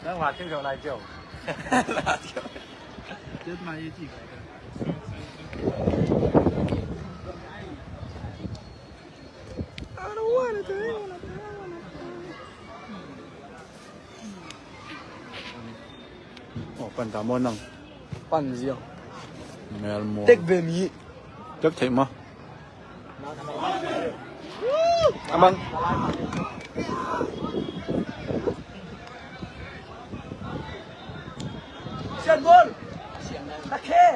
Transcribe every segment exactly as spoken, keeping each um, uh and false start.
Nang la tiu lai tiu. La tiu. Oh, pan ta mo nang. Pan ziau. Mel mo. Tek ve mi. Tek thei ma. Amang. Sian bol. Takhe.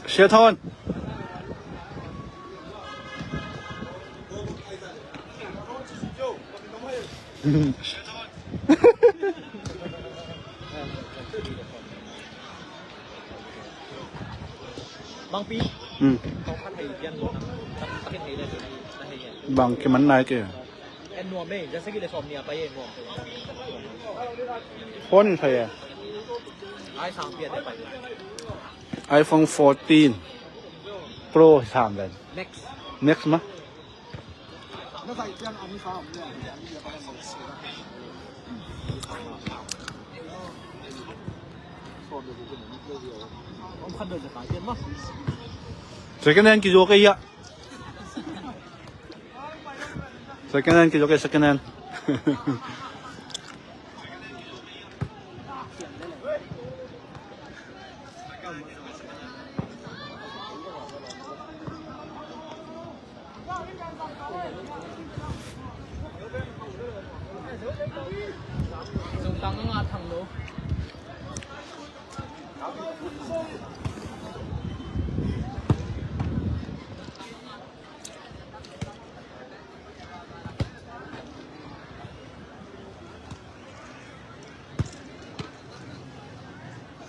Sia Thon. Bangpi. Hmm. Bang kiman nai ke. En nuam e, ja sagi le som nia pa e nuam. Phone hi thei e. Ai sang pia te pa. iPhone fourteen Pro sam ven. Next. Next ma. Second hand kizuak e hia. Second hand kizuak e, second hand.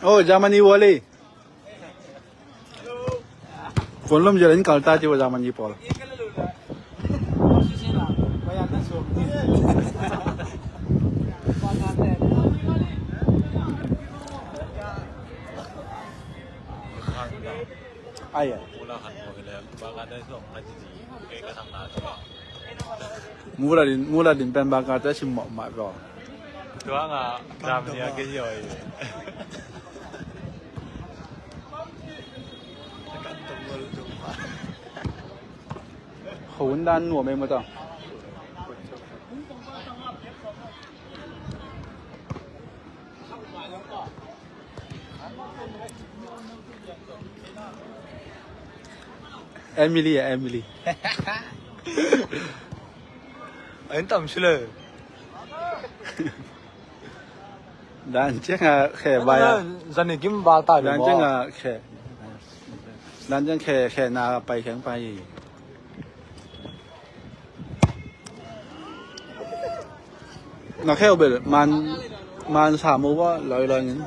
Oh, Germany wale. Phone lom jel in kal ta ci wa Germany pawl. Ai, ai. Muladin, Muladin pen Bangkate sim mawh mah bro. Tua nga dam nia ke yoi. Hun dan nuam e mata. Emily, Emily. Anh tầm xí lờ. Dan ciang a khe bai a. Zani kim val tai. Dan ciang a khe. Dan ciang khe, khe na pai kheng pai. Na kheu bel man, man sa mo wa loi loi ngin.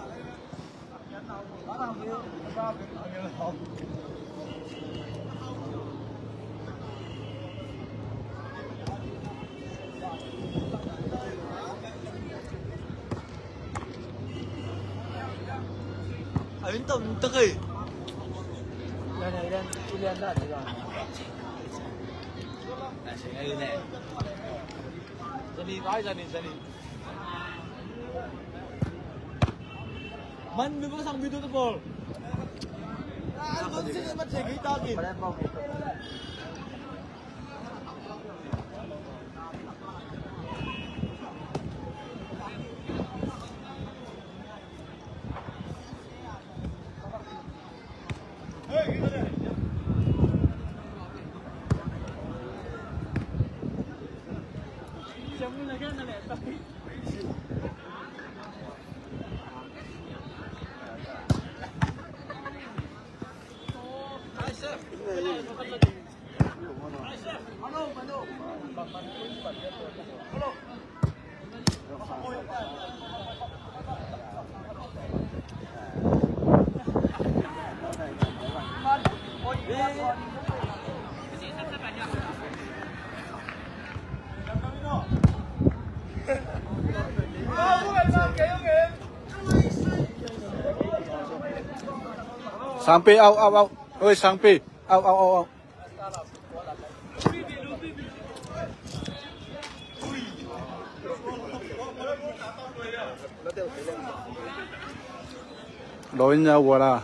Ayun to, ayun to kay. Yan, yan, yan. Yan, yan, yan. Zani, bhai, zani, zani. Man, mi ko sang video to bol. Ah, kung sino man sige, tagi. Sampai, au, au, au. Oi, Sangpi. Au, au, au, au. Lo in ya wala.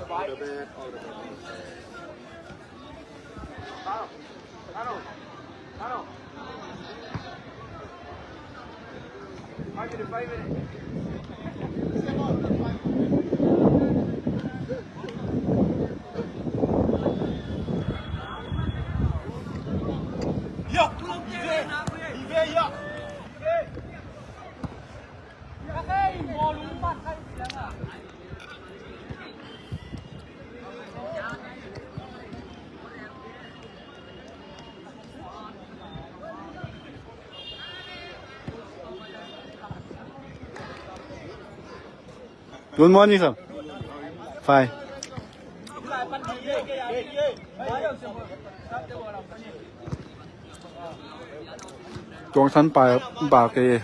Good morning, sir. Fine. Tuang San Pai, Pai ke.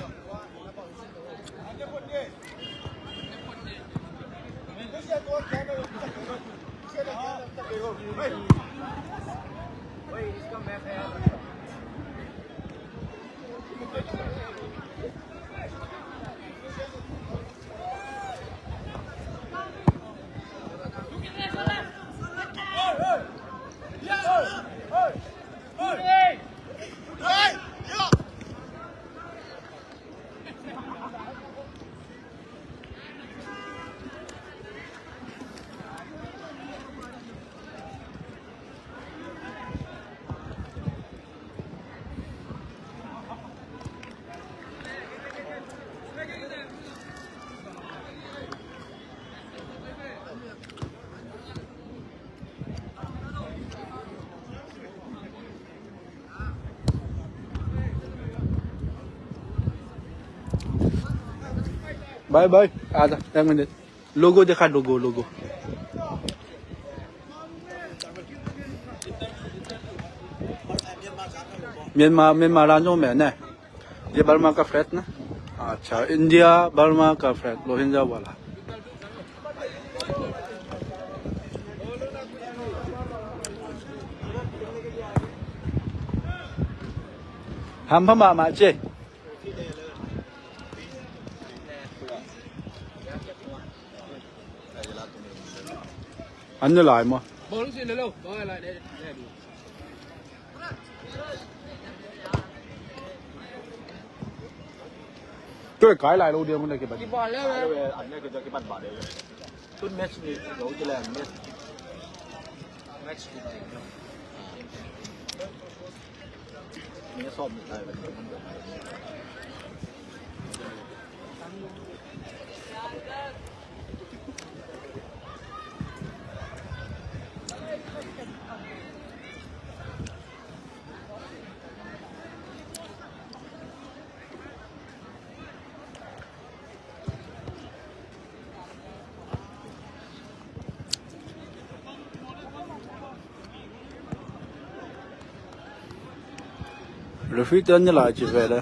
Bye bye. Ada, एक minute. Logo दिखा, logo, logo. Myanmar, Myanmar ran zong meh ne. ये बर्मा का फ्लैग ना? अच्छा, India Burma का flag, Rohingya वाला। Hampha mahmah ci. An ne lai maw? Tua kai lai lo dia mun na kibat. Kibat le. An ne kibat ba de. Tun match ni lo ci le match. Match ni. Ni sawm ni lai. Referee te an ne lai ci ve le.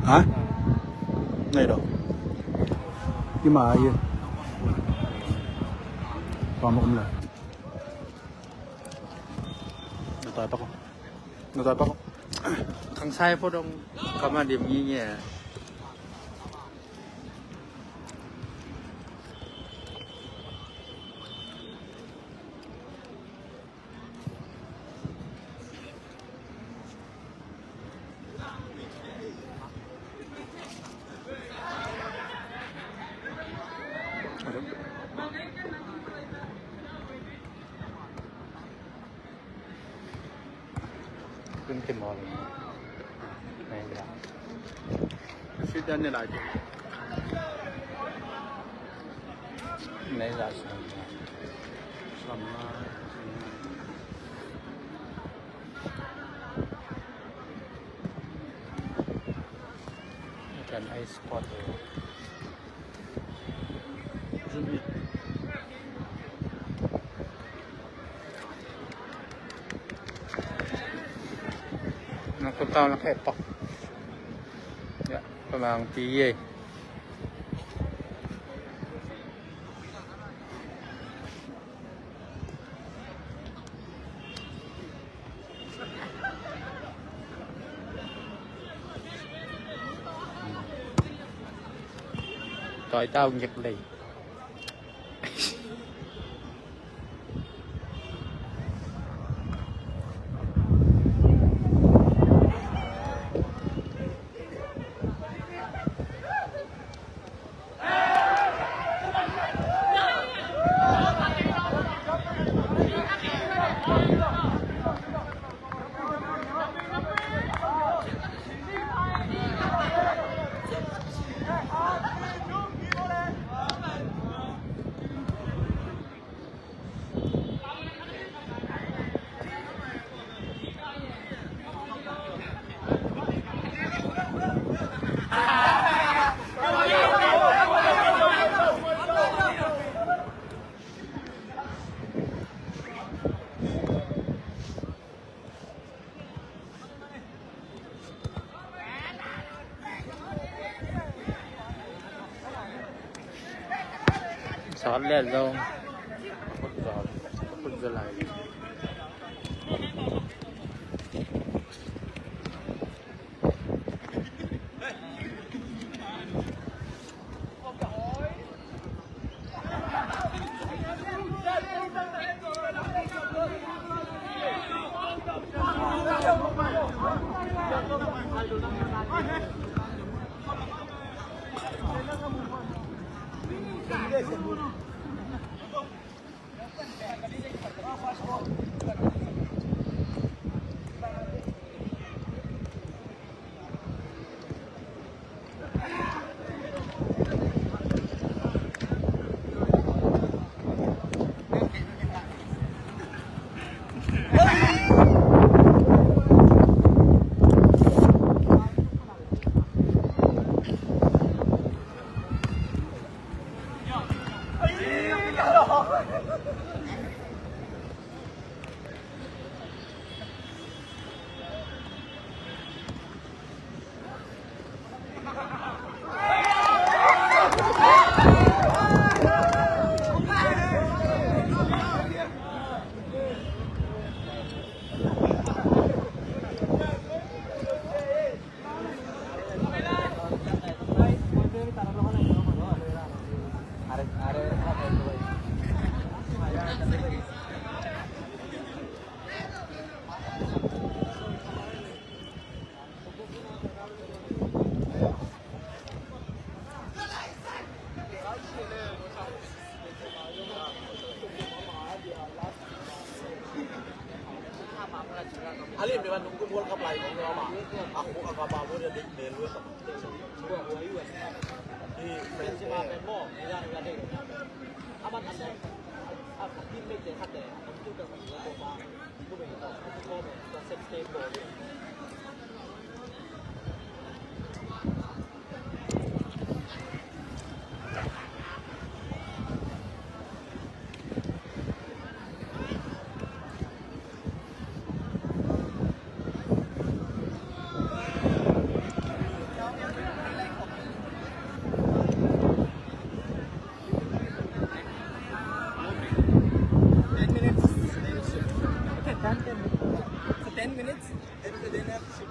Ha? Nei do. Ki ma ye. Tawm om lai. Na tai pak ko. Na tai pak ko. Khang sai pho dong. Kama dim ngi nge. Tun te mol. Nei la. Sweet dan ne la je. Nei la sa. Sama. Ikan ice pot. Nakutau na khepak. Ya, pamang tiye. Toi tau ngek lei. Let zong. Put zaw. Put zaw lai. Ten minutes. Ten minutes.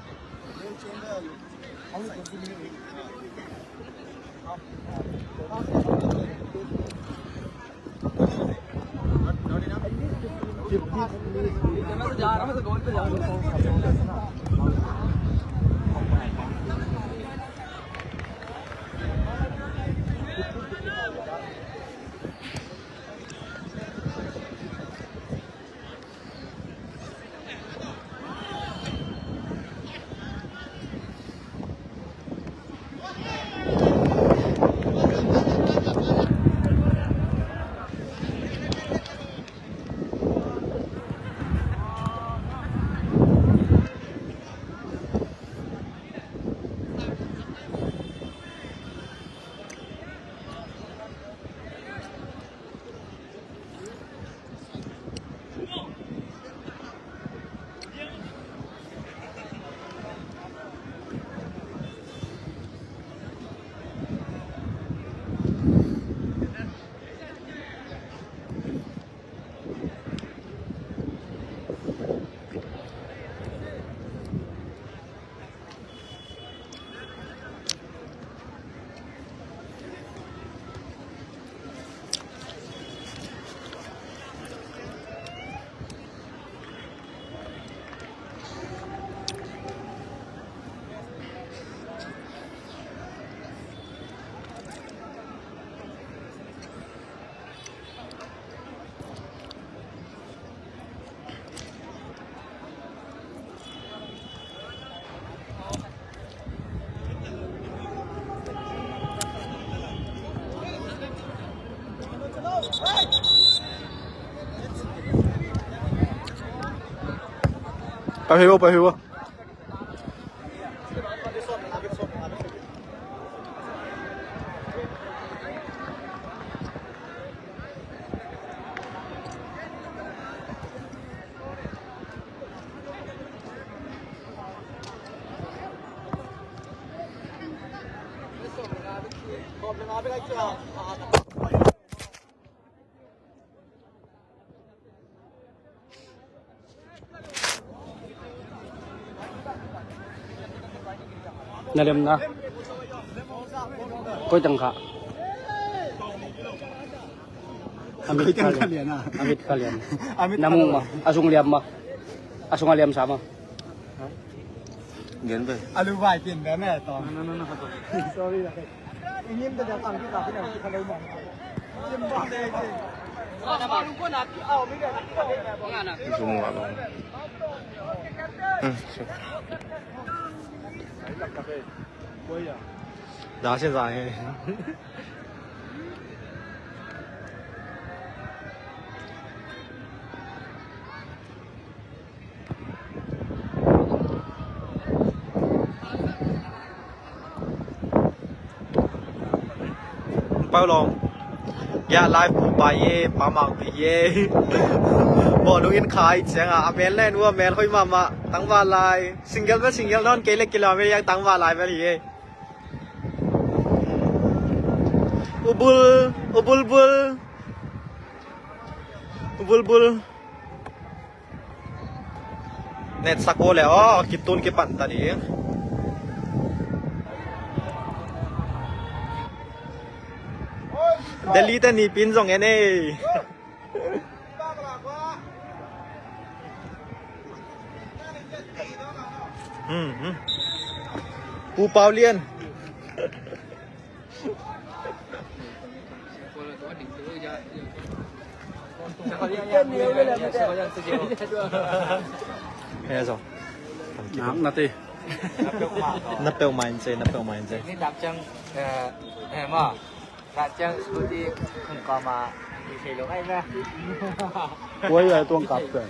Pahih bo, pahih bo. Na liam na. Koi tang kha. Amit kha lian. Amit kha lian. Amit kha lian. Na mung ma. A sung liam ma. A sung a liam sa ma. Gen ve. A lu vai tin da ne to. Sorry da. Ingim da da tang ki ta ki na ki kha lo ma. Zum wa lo. Hmm, sure. Za se za he. Pau long. Ya lai pu pa ye, pa mak pi ye. Bo lung in khai chang a, a mel len wa mel hoi mama, tang wa lai. Single ba single non kei le kila me yang tang wa lai ba ye. Ubul, ubul bul. Ubul bul. Net sak le aw, kitun kipan ta ding. Delhi te ni pin zong en ei. Hmm, hmm. Pu Pau Lian. He zo. Nak na ti. Na peuh main se, na peuh main se. Ni dak chang, eh, eh, ma. Dak chang scooty kung kama. Ni se lo ai na. Wai wai tuang kap se.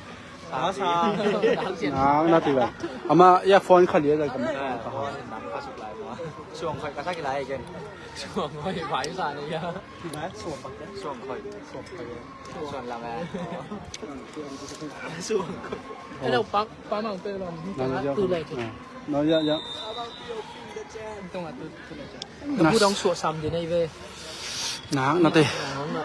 Asa. Nak na ti ba. Ama ya phone khali ai ka. Eh, phone nam ka suk lai ma. Suang khoi ka sa ki lai ken. Suang khoi bai sa ni ya. Suang khoi. Suang khoi. Suang lam eh. Suang khoi. Hello, pa, pa mang pe lam. Nang ya. Tu lai tu. Nang ya ya. Tong atu tu lai tu. Nas. Bu dong suak sam di nei ve. Nak na te. Nang na.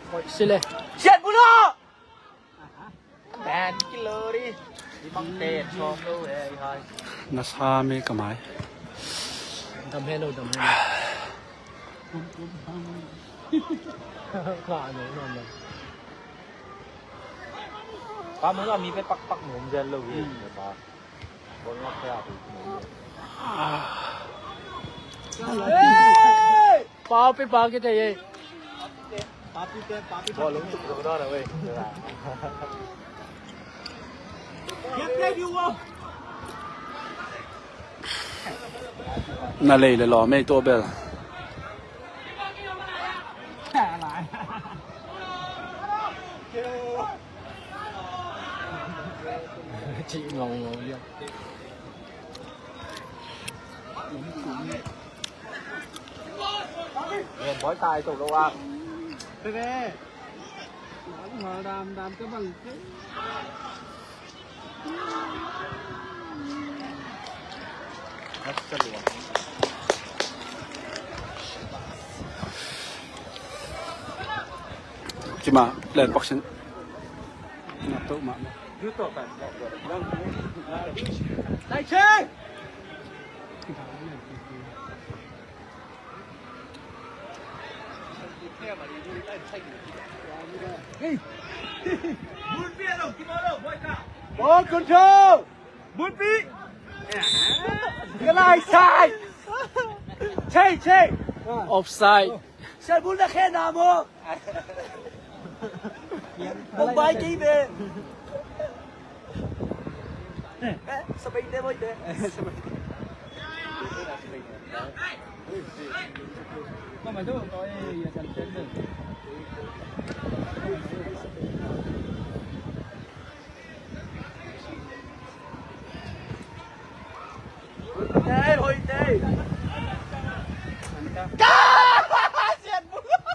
Oi, sile. Sian bulo! Ban kilori. Di mang te chom lo e hai. Na sa me ka mai. Dam he lo, dam he lo. Ka no, no, no. Pa mong a mi pe pak pak nom zel lo hi. Hmm. Pa. Bol ngak pe a hu. Hey! Papi pa ki te ye. Papi te, papi pa. Bol lung tuk tuk da na we. Get ready, wo. Na lei le lo mei to bel. Ci ngong ngong liang. Yen boi tai tuk lo a. Pe pe. Dam dam ka bang. Cima len boxing. Nak tu mak. Lai cek. Ball control. Ball pi. Ka lai sai. Chei, chei. Offside. Sai ball na khe na mo. Mumbai kei be. Eh, Spain te boy te. Hoite, hoite.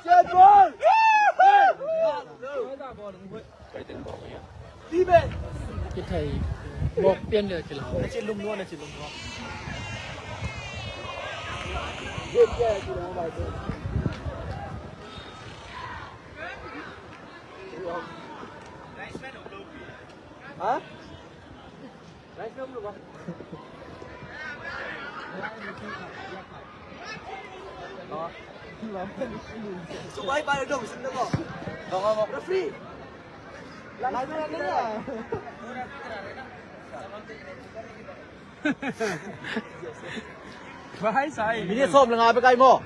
Sian ball. Sian ball. Ki thei. Mok pian dia ci lau. Na ci lum nua, na ci lum nua. Ha? Minute sawm le nga bek ai maw?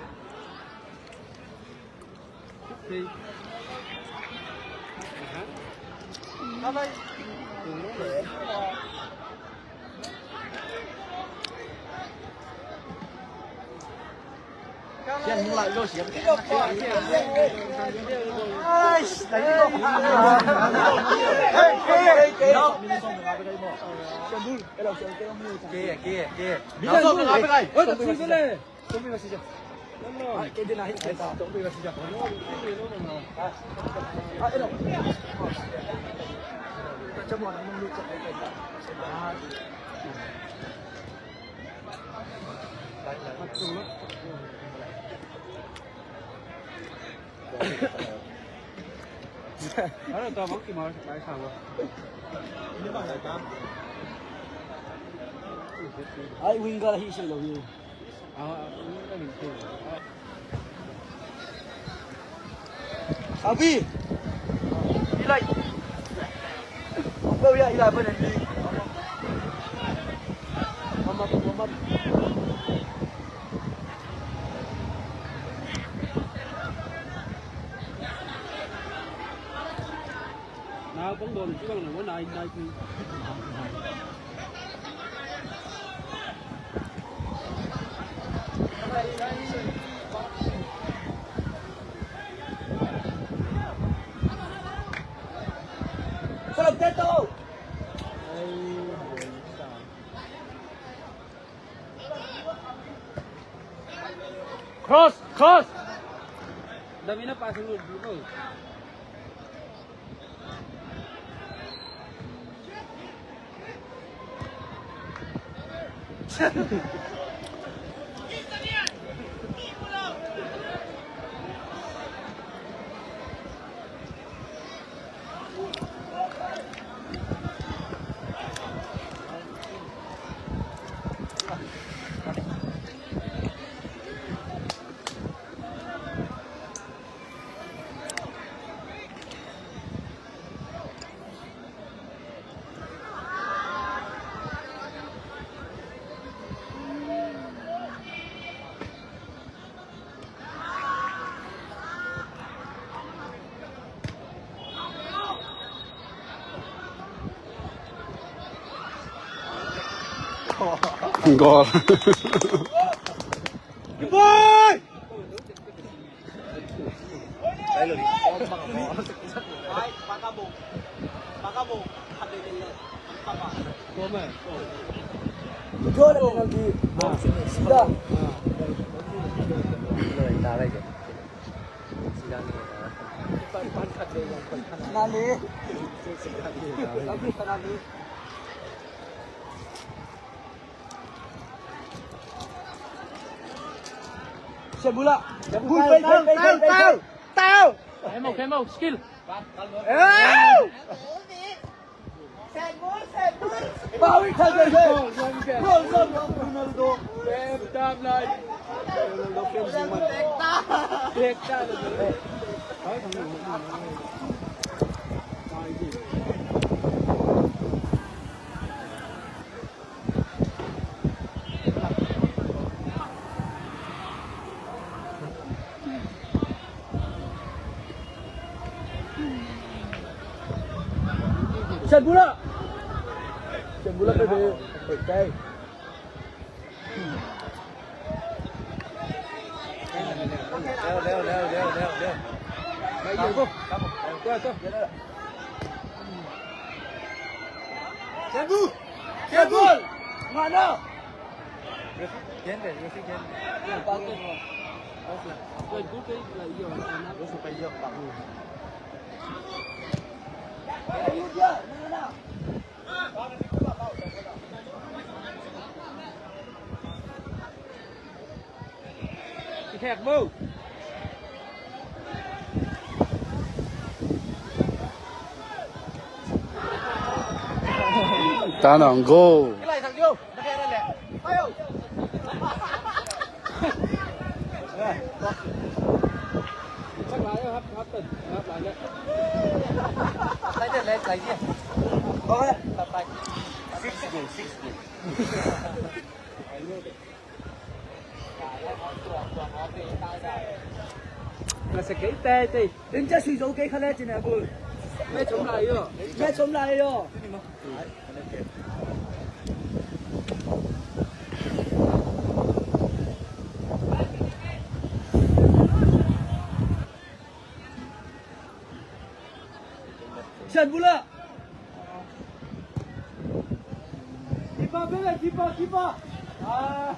Ai, winger hi si lo hi. Abi. Ilai. Kau ya, ilai apa nanti? Mamat, mamat. Nau bang don ci bang na wa nai nai tu. Cross, cross. Damina passing route, bro. Goal. Good boy! Sida. Nani? Nani? Sian Bul ah. Sian Bul, pei, pei, pei, pei, pei. Tau. Kemo, kemo, skill. Tau. Pau i khat ve. Gol, gol, gol, Ronaldo. Pep tam lai. Ronaldo pep tam lai. Sian Bul ah. Sian Bul ah, pei, pei, pei. Tan ang go. Six goal, six goal. Nga sa kei te te. Din ja sui zo kei kha le cin a bul. Me chom lai yo. Me chom lai yo. Sian bula. Kipa bela, kipa, kipa. Ah.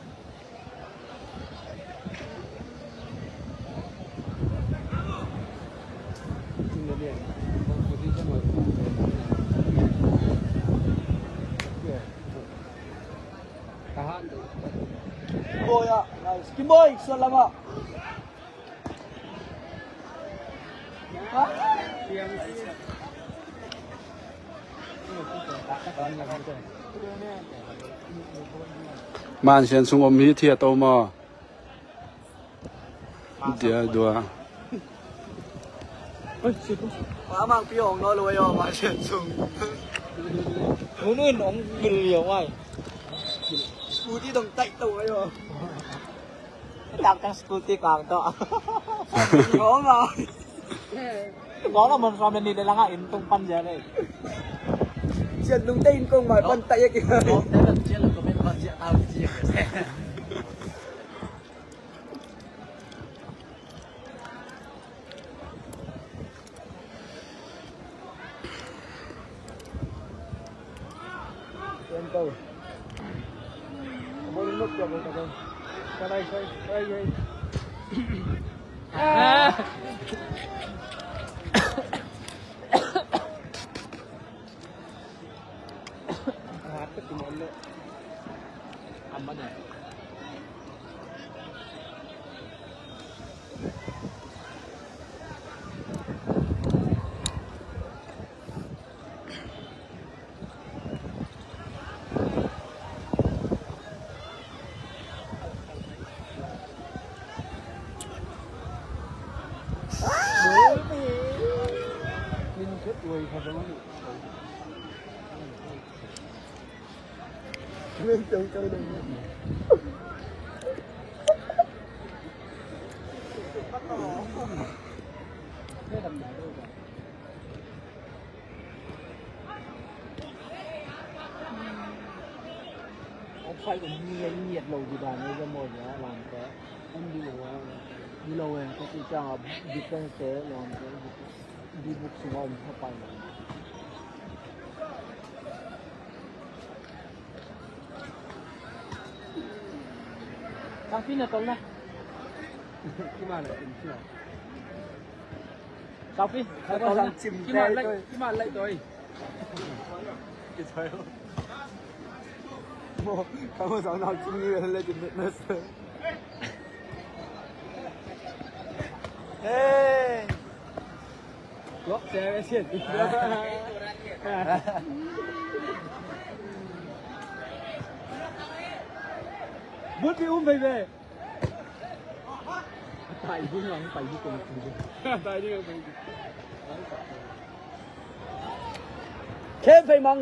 Boy ah, nice. Kim Boy, suan lama. Man Sian Sung om hi thiat om aw. Dia dua. Pa mang pi ong no lo yo, Man Sian Sung. Hun un ong mil yo wai. Scooty dong tai to yo. Tang tang scooty kang to. Ngong ah. Ngong ah, mon som ni le langa in tung pan ja le. Sian lung te in kong mai pan tai ya ki. Ngong te la jia lo ko men pan jia tau jia. Offside kong ngiat ngiat lo di dan ei ka maw nia lam te. An di lo a di lo e ka ci ciang a defense te lam te di buk sung a om kha pai lo. Kang pi na tol na. Ki ma na kin ci na. Kau pi, kau pi, kau pi, kau pi, kau pi, kau pi. Kau pi, kau pi, kau pi. Hey. Lok sia sian. Bul pi um baby. Ken Fei Mang.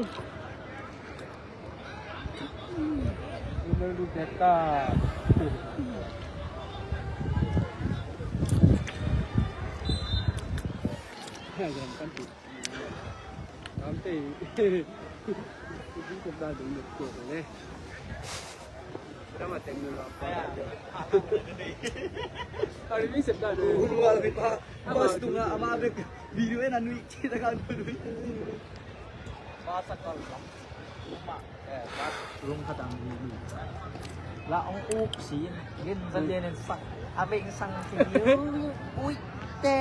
Rung khat ang hi hi. La ong uk si in. Gen za lian in sang. A veng sang si hi. Ui. Te.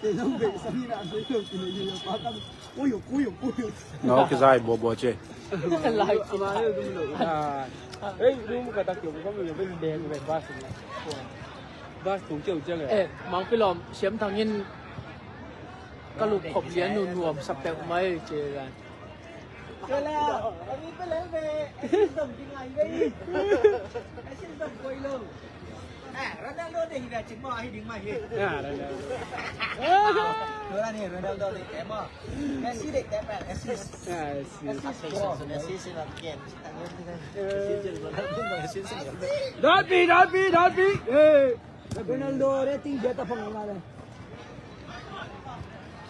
Te nong veng sang hi na veng lo si na hi lo pa tam. Ui uk ui uk ui uk. No kizai bo bo che. Lai. Ama he dum lo. Ah. Ei dum ka tak yo ko mi veng de ko veng ba si. Bas tung ciau ciang eh. Eh, Mang Pi Lawm, Siam Thang in ka luk khop lian nu nuam sa peuh mai ci a. Kala, kami pala may assist dong ding ai may. Assist dong koi lo. Ah, Ronaldo ding hi ba, cik mo ahi ding mai hi. Ah, Ronaldo. Ronaldo ding, eh, mo. Messi ding, eh, assist. Ah, assist. Assist, bro. Assist in a game. Don't be, don't be, don't be. Hey. Ronaldo rating dia ta phang ngala.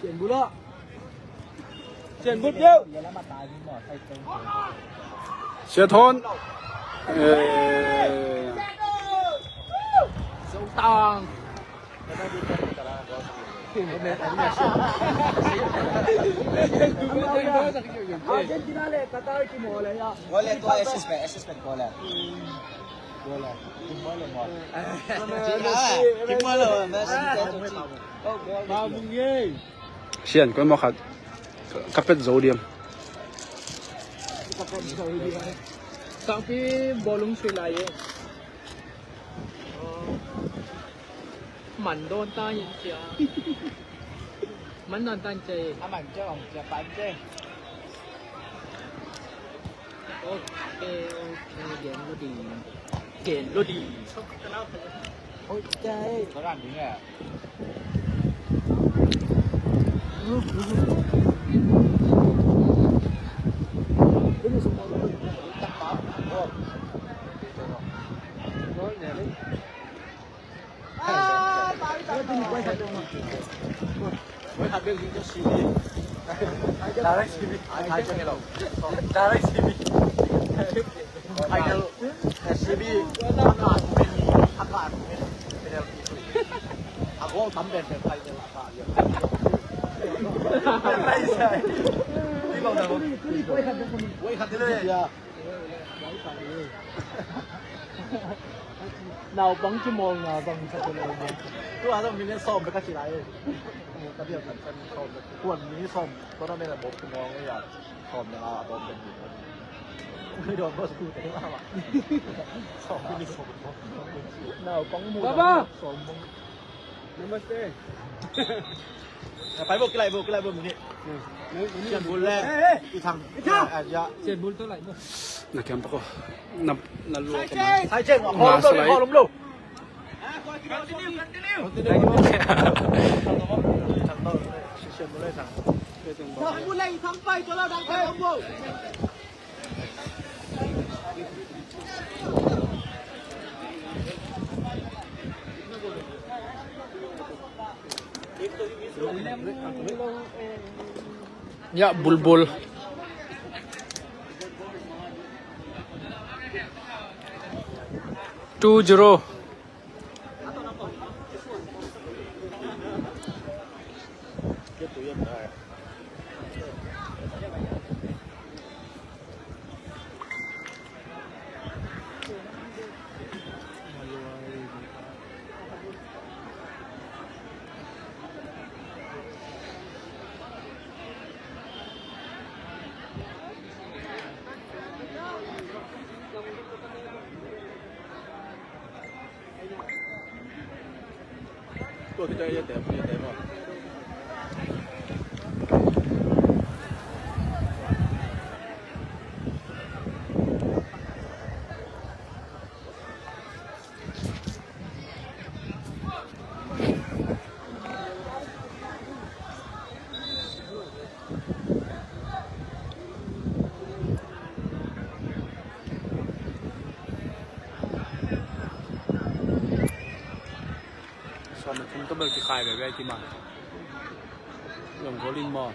Sian bula. Sian bul piau. Sia thon. Eh. Zotang. Argentina le Qatar ki mo le ya. Wale ko assist pe, assist pe ko le. Wale. Ki mo le mo. Ki mo le mo. Messi. Ba mung ye. Sian, koi mawk khat ka pet zo diam. Sangpi bawlung sui lai e. Man dawn ta in cia. Man dawn ta in cia. A man cia ong cia pan cia. Ok, ok, gen lo ding. Gen lo ding. Ok. Có làm gì nhỉ? Quay hạt bên cho xê bê. Direct xê bê. Direct xê bê. Direct xê bê. Hai kilo. Xê bê. Akan, akan. Penalty. Aku tambah penalty. Hai kilo. Hai kilo. Wait, hati lo ya. Naupang kimawl na bang sa ko lo na. Tu a zong minute sawm bek a ci lai. Ka biak kan san sawm bek. Kuan minute sawm. Tournament a bawk kimawl ngai a. Sawm bek a bawk bek. Ui, dawn bawk sukul te ma ma. Sawm minute sawm bek. Naupang mu. Baba. Sawm bek. Namaste. Pai bawk, kilai bawk, kilai bawk minute. Sian bul le. I thang. I thang. Ah, ya. Sian bul to lai bawk. Na kiam pako. Na, na lua ko ma. Sai cheng. Na khawm lo, sai. Khawm lo. Continue, continue. Continue. Sian bul le thang. Thang bul le thang pai to lo dang pai bawk. Ya, bulbul. Two zero. Sawm le thum tawh bel kikhai veve a kiman. Zong goal in maw?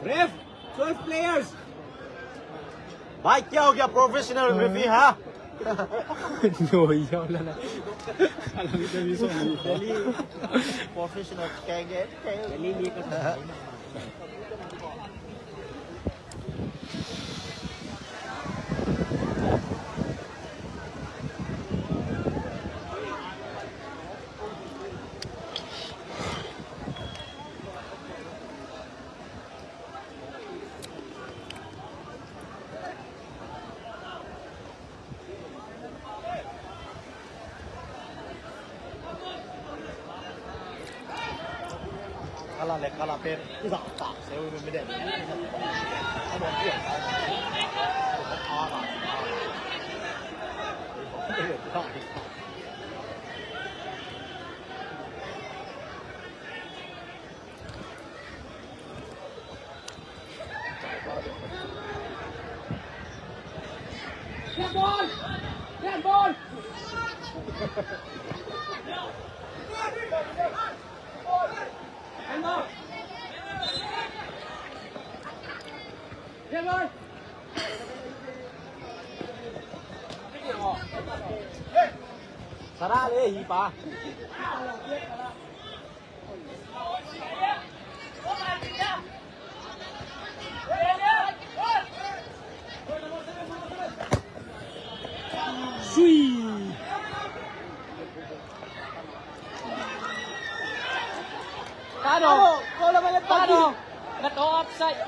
Ref, twelve players. Bhai, kya ho gaya professional referee, ha? No, yaw la la. Delhi professional kenge. Delhi liye ka. Kala le kala pen. Iza tak seu mi de. Sara le hi pa. Sui. Tano. Tano. Ngat offside.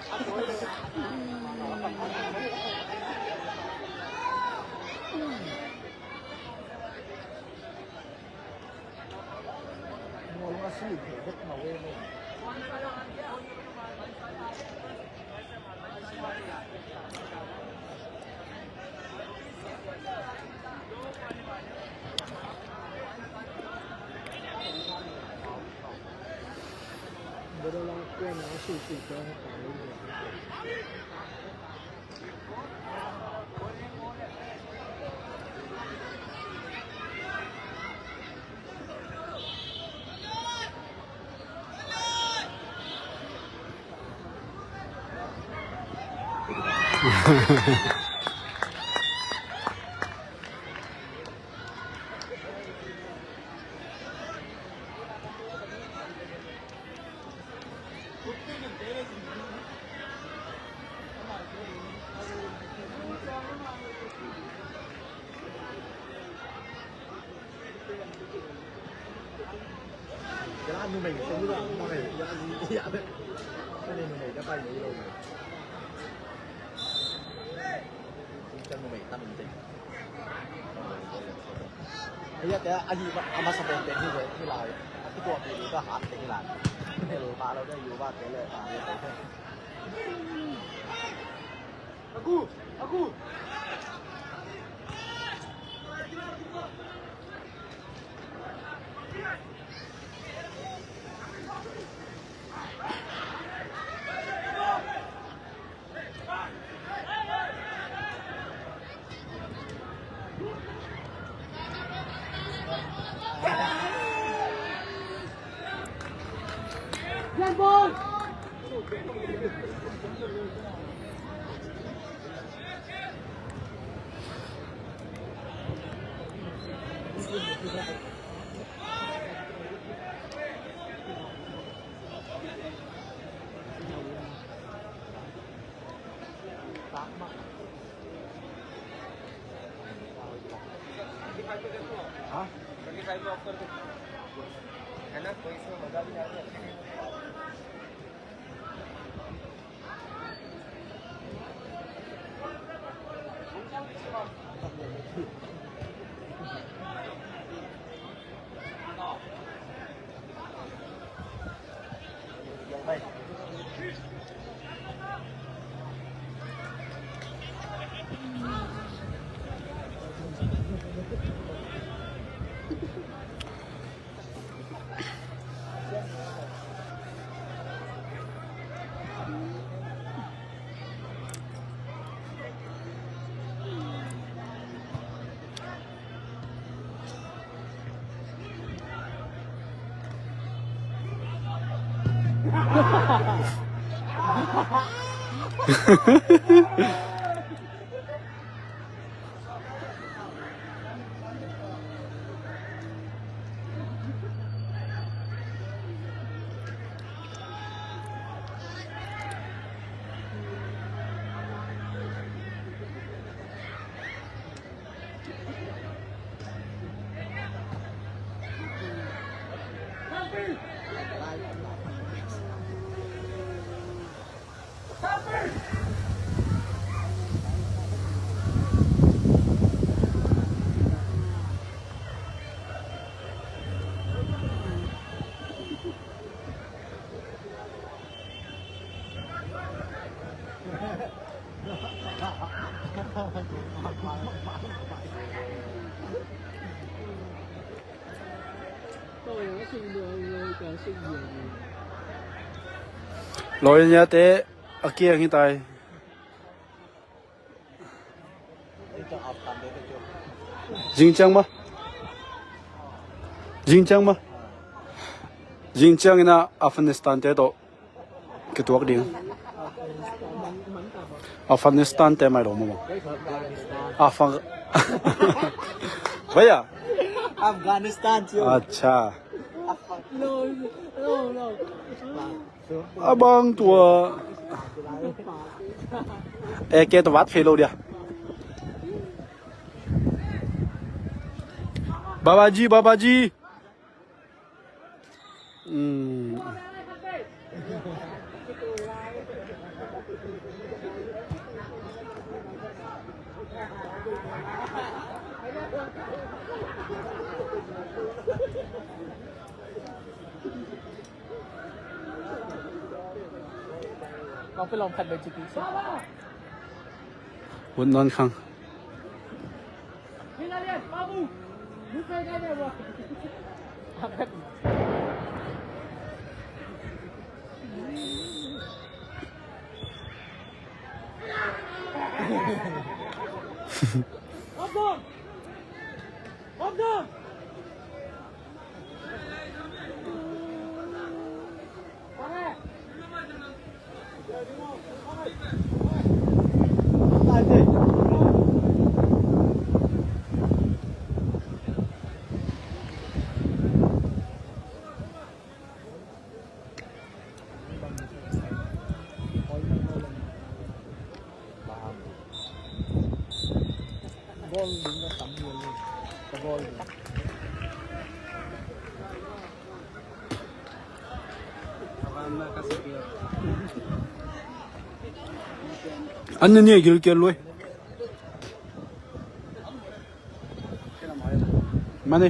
Hei, a te a hi a masa pen pen hi ve, hi lai. A kituahpih ding ka hat te hi lai. Hel pa lo de, yu ba te le pa le te. Aku, aku. हाँ? है ना, कोई इसमें मजा भी नहीं आता। Lawinia te a kiang hi tai. Zingciang ma. Zingciang ma. Zingciang ina Afghanistan te tawh kituak ding. Afghanistan te mai lo maw? Afghan. Bhaiya. Afghanistan, chiu. Acha. No, no, no. A bang tua. E ke to vat phei lo dia. Babaji, Babaji. Kau pun lawm khat bek ci kik sih. Hun nawn khang. An ne ni a gilkial lui. Mani.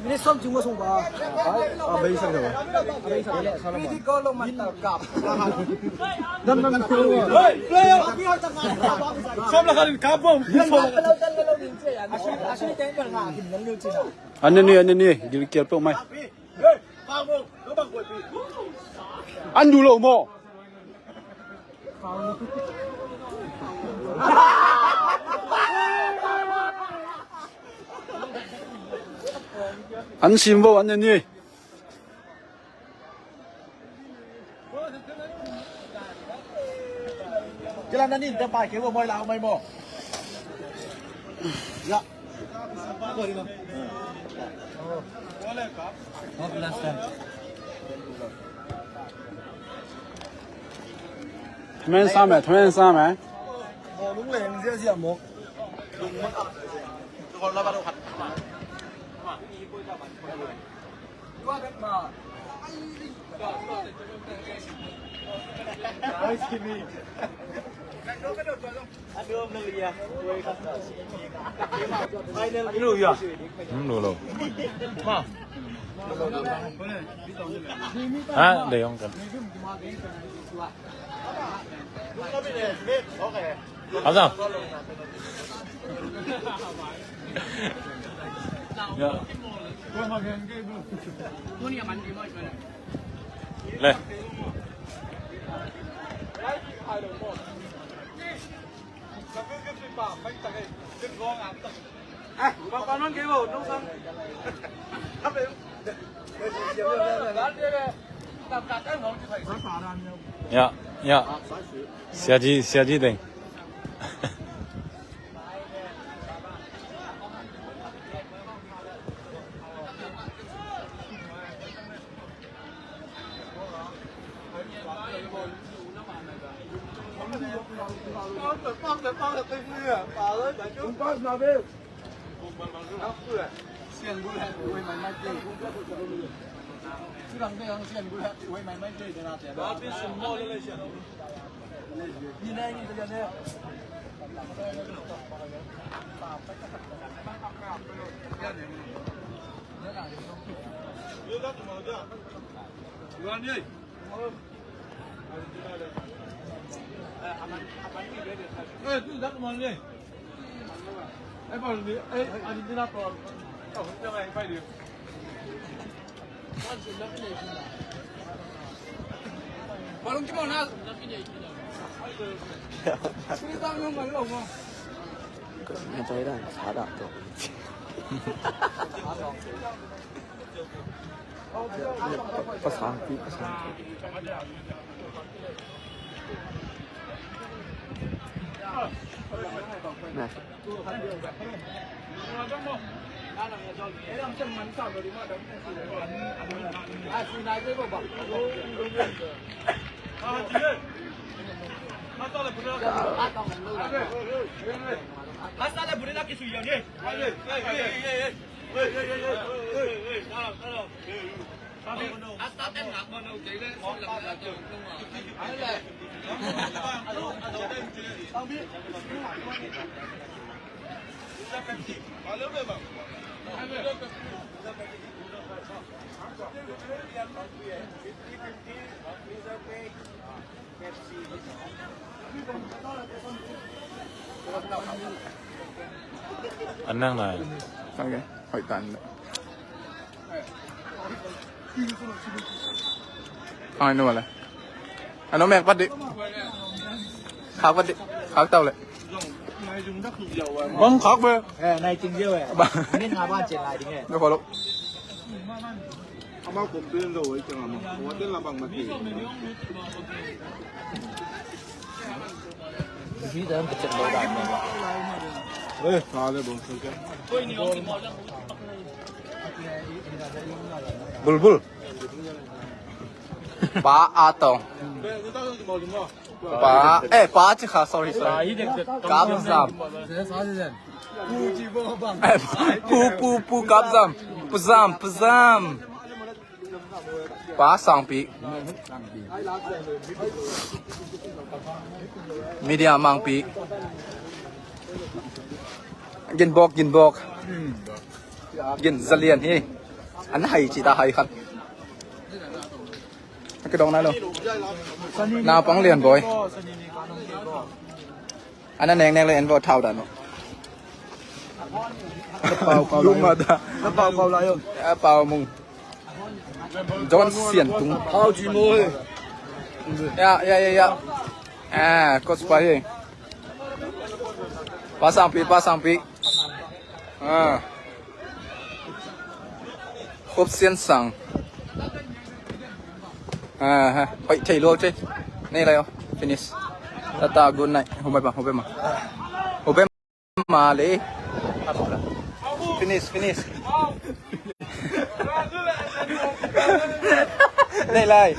Minute sawm chung a sung ba. A, a beisak deuh a. Minute goal lo man tal kap. Dam dam. Hei, player. Sawm la khalin kap bom. Sawm la khalin. An ne ni, an ne ni. Gilkial peuh mai. An du lo maw? An sim vo, an ne ni. Kila na nin te pai ke vo moi la mai maw. Ya. Thumen sam e, thumen sam e. Hmm, lo lo. Ha, de yong kan. Azam. Ya. Le. Ya, ya. Sia ji, sia ji ding. Pasang pi, pasang pi. An nang lai. Ok, hoih tan. Ang anu wala. Ano mek pat di. Khak pat di. Khak tau le. Bang khak be. Eh, nai ting dia we. Bang. Min nga ban chen nai ting eh. Nda kholo. Ama complain lo wai chang ama. Wa den la bang mati. Bi dan ka chen lo dan. Eh, ka le bang. Bulbul. Pa Atong. Pa, eh, Pa ci kha, sorry, sorry. Kap Zam. Eh, Pu, Pu, Pu Kap Zam. Pu Zam, Pu Zam. Pa Sangpi. Media Mangpi. Ginbok, Ginbok. Gin Zalian hi. An hai ci ta hai khan. Ka dong nai lo. Naupang Lian Bawi. Ana neng neng le en vo thau dan. Pau, pau, luma da. Pau, pau lai. A pau mung. John Sian Tung. Pau ci mo. Ya, ya, ya, ya. Ah, coach pa hi. Pa Sangpi, Pa Sangpi. Ah. Khop Sian Sang. Ah, ha. Hoih thei lo ce. Nei lai o. Finish. Tata, good night. Hubei ma, hubei ma. Hubei ma le. Finish, finish. Nei lai.